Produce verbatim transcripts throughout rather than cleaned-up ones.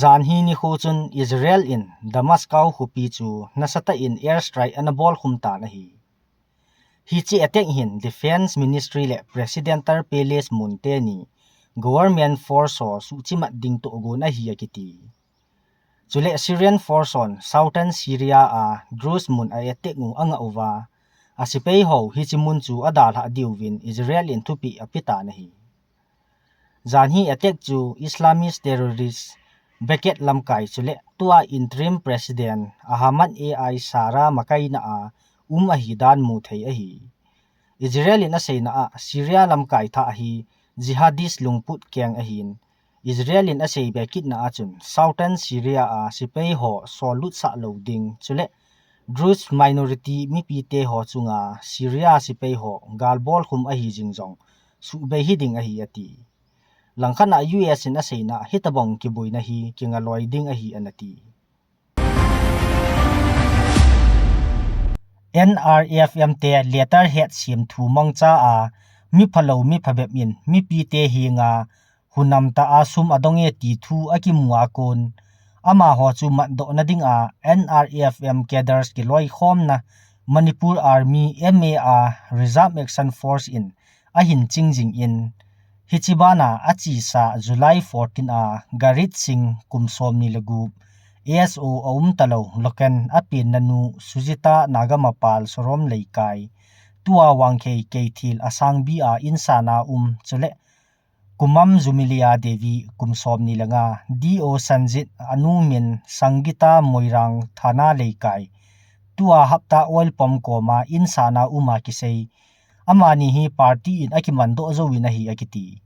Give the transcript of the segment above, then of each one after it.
Janhi nikho chun Israel in Damascus khopi chu nasatah in airstrike ana bolkhum tan ahi. Hiche attack hin Defense Ministry le Presidential Palace mun teni government force ho suhchimat ding tohgon ahi akiti. Chule Syrian force hon Southern Syria a Druze mun a attack u angah uva, asepai ho hiche mun chu adalhah diuvin Israel in thupeh apetan ahi. Janhi attack chu Islamist terrorist Ba'ath lamkai chule tua interim president Ahmad al-Sharaa makaina a um ahidan muthei ahi. Israel in aseina a Syria lamkai thah hi jihadist lungput keng ahin, Israel in asei be kitna a chun Southern Syria a sepai ho sollutsah lou ding chule Druze minority mipite ho chunga Syria sepai ho galbolkhum ahi jing jong suhbei hiding ahi ati. Langkhat a U S in aseina hitobang kiboina hi kingaloi ding ahi anati. N R F M te letterhead semthu mangcha a miphalou miphabep in mipite henga hunam tah a sum adong e ti thu akimu a kon, amaho chu matdohna dinga N R F M cadres kiloikhomna Manipur Army, M A, a Reserve Action Force in ahin ching jingin, hiche bana achesa July fourteen a Garit Singh kum somni le gup, S O aumtalou, Loken apenna nu Sujita Nagamapal Sorom Leikai, tua Wangkhei Keithel Asangbi a insana um chule Kumam Jumilia Devi kum somni le nga, D O Sanjit anu min Sangita Moirang Thana Leikai, tua hapta oil pump koma insana um a kisei, amani hi party in akimandoh jouvin ahi akiti.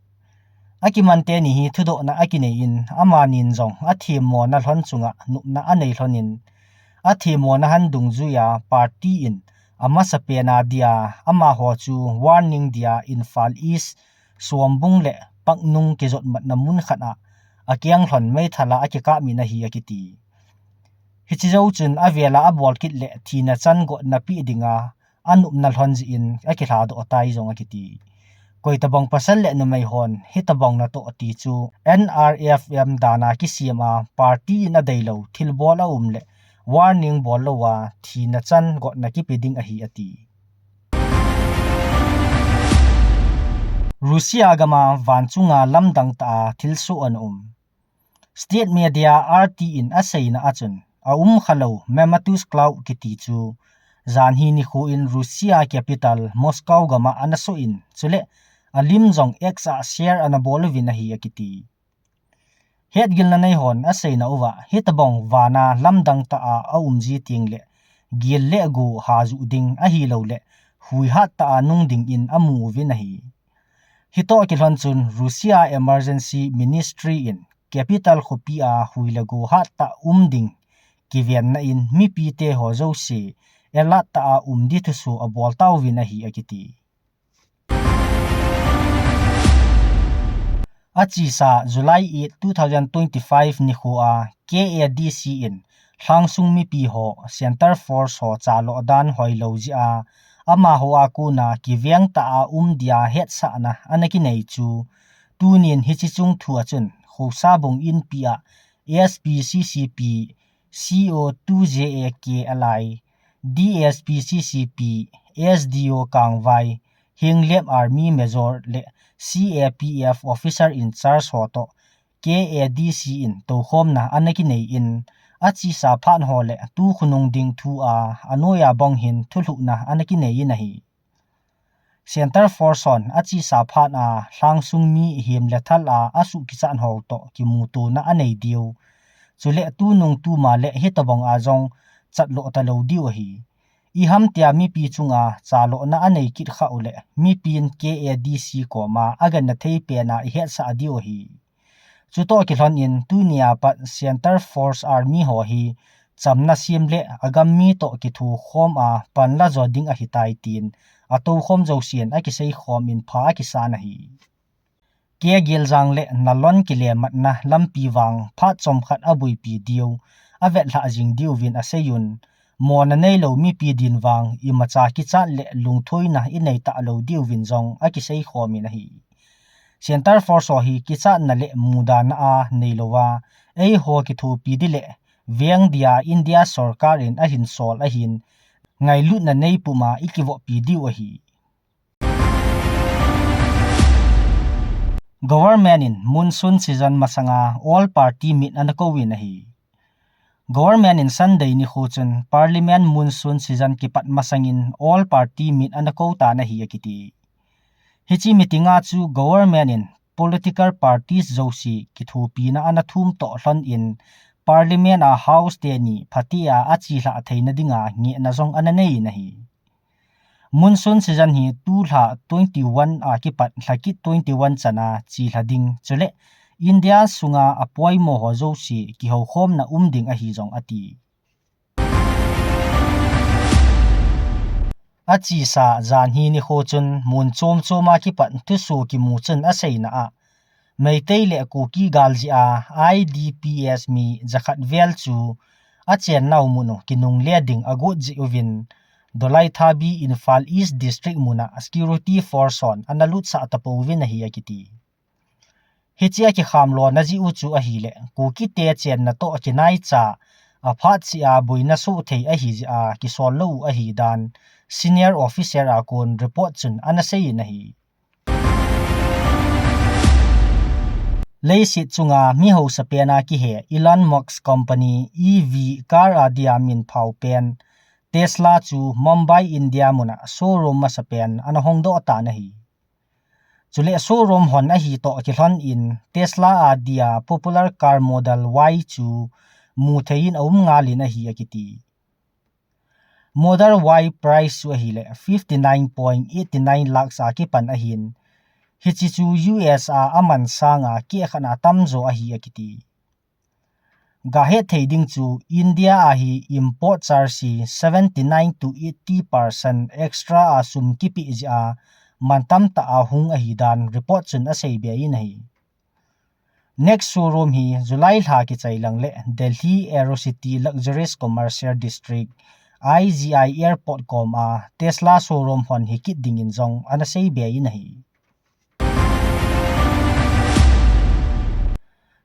Akiman teni hi thudohna akinei in, amanin jong athemmona lhon chunga nopna anei lhonin, athemmona han dungjuia party in amasapen a dia amaho chu warning dia Imphal East, Sombung le Paknung kijotmatna mun khat a akeng lhon meithal a akikap min ahi akiti. Hiche jou chun avela abol kit le thina chan gotna pe dinga anopna lhon jeh in akilhadoh tai jong akiti. Koitabang pasal le numei hon hitobang natoh ti chu N R F M dana kisem a party in adeilou thilbol aum le warning bol louva thina chan gotna kipe ding ahi ati. Russia gama vanchunga lamdang tah a thilsoh ana um. State media R T in aseina a chun, aumkhalou Mammatus Cloud kiti chu, janhi nikho in Russia capital Moscow gama ana soh in, chule alim jong X a share ana bol uvin ahi akiti. Hetgilna nei hon aseina uva, hitobang vana lamdang tah a aum ji teng le, gel le go hajuh ding ahilou le, huihat tah a nung dingin amu uvin ahi. Hitoh kilhon chun Russia Emergency Ministry in capital khopi a hui le go hattah um ding kivenna in mipite ho jouse alert tah a um di thusoh abol tauvin ahi akiti. Achesa July eight, two thousand twenty-five nikho a K A D C in lhangsung mipi ho Centre Force ho chaloh dan hoilou jeh a, amaho a kona kiveng tah a um dia hetsahna ana kinei chu, tunin hiche chung thu a chun, Khosabung Inpi a S P C C P C O two J A K L I, D S P C C P, S D O Kangvai, Henglep Army Major le C A P F Officer in Charge ho toh K A D C in toukhomna ana kinei in, achesa phat ho le tu khonung ding thu a, anoiya bang hin thulhuhna ana kinei in ahi. Centre Force hon achesa phat a lhangsung mi hem le thal a asuh kichat ho toh kimutona anei diu. Chule tunung tuma le hitobang a jong chatloh talou diu ahi. Iham tia mipi chunga chalohna anei kit khah u le mipin K A D C koma agenna thei pen a ihetsah diu ahi. Chutoh kilhon in tunia pat Centre Force Army ho hi chamna sem le agam mi toh kithukhom a panla jo ding ahitai tin atoukhom jousen akiseikhom in pha akisan ahi. Kei geljang le nalon kilematna lampi vang phat chomkhat aboipi diu, avetlhah jing diuvin aseiyun, mona neilou mipi din vang imacha kichat le lungthoina inei talou diuvin jong akiseikhomin ahi. Centre Force ho hi kichatna le mudahna a neilouva, eiho kithopi ding le veng dia India sorkar in ahin sol ahin, ngailutna neipum a ikivohpi diu ahi. Government in monsoon season masanga all party meet ana kouvin ahi. Government in Sunday nikho chun Parliament monsoon season kipat masangin all party meet ana kou tan ahi akiti. Hiche meeting a chu government in political parties jouse kithopina ana thum toh lhon in Parliament a House teni phatea achelhah theina dinga ngehna jong ana nei in ahi. Monsoon season hi tulha twenty-one a kipat lhakit twenty-one chana chelha ding chule India sunga apoimo ho jouse kihoukhomna um ding ahi jong ati. Achesa janhi nikho chun mun chom chom a kipat thusoh kimu chun aseina a, Meitei le Kuki gal jeh a I D Ps mi jakhat vel chu achennau mun u kinungle ding agot jeh uvin, Dolaithabi Imphal East District mun a security force hon ana lutsah tapouvin ahi akiti. Hiche a kikhamlona jeh u chu ahile, Kukite chenna toh akinaicha, aphat cheh a boina soh thei ahi jeh a kisol lou u ahi dan, senior officer a kon report chun ana seiyin ahi. Leiset chunga mi hausa pen a kihe Elon Musk company E V car a dia min phao pen Tesla chu Mumbai, India mun a showroom masapen ana hongdoh tan ahi. Chule showroom hon ahi toh kilhon in Tesla a dia popular car Model Y chu muthei in aum ngal in ahi akiti. Model Y price chu ahile fifty nine point eighty nine lakhs a kipan ahin, hiche chu U S a aman sanga keh khat a atamjo ahi akiti. Gahet thei ding chu India a hi import charge hi seventy nine to eighty percent extra a sum kipeh jeh a mantam tah a hung ahi dan report chun asei be in ahi. Next showroom hi July lha kichai lang le Delhi Aerocity Luxurious Commercial District, I G I Airport kom a Tesla showroom hon hi kit dingin jong ana sei be in ahi.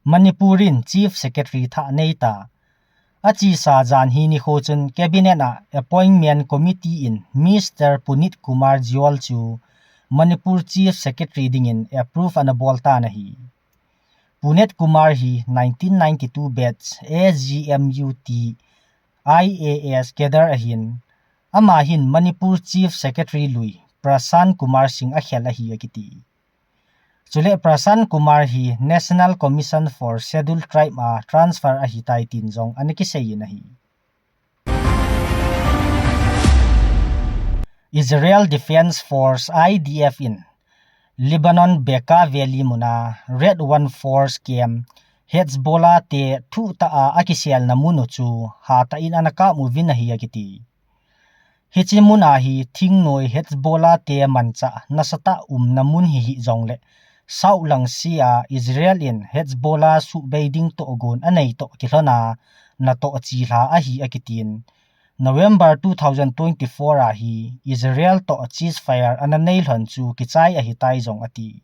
Manipur in Chief Secretary thah nei ta. Achesa janhi nikho chun Cabinet a Appointment Committee in Mister Puneet Kumar Jewel chu Manipur Chief Secretary dingin approve ana bol tan ahi. Puneet Kumar hi nineteen ninety-two batch A G M U T I A S cadre ahin, ama hin Manipur Chief Secretary lui Prashant Kumar Singh akhel ahi akiti. Chule Prashant Kumar hi National Commission for Scheduled Tribe a transfer ahitai tin jong ana kiseiyin ahi. Israel Defense Force, I D F, in Lebanon Bekaa Valley mun a Red One Force camp Hezbollah te thuhtah a akiselna mun u chu hatah in ana kap uvin ahi akiti. Hiche mun a hi thingnoi Hezbollah te manchah nasatah umna mun hihih jongle South lang sea Israel in Hezbollah suhbei ding tohgon anei toh kilhon a natoh chelha ahi akitin, November two thousand twenty-four a hi Israel toh ceasefire ana nei lhon chu kichai ahitai jong ati.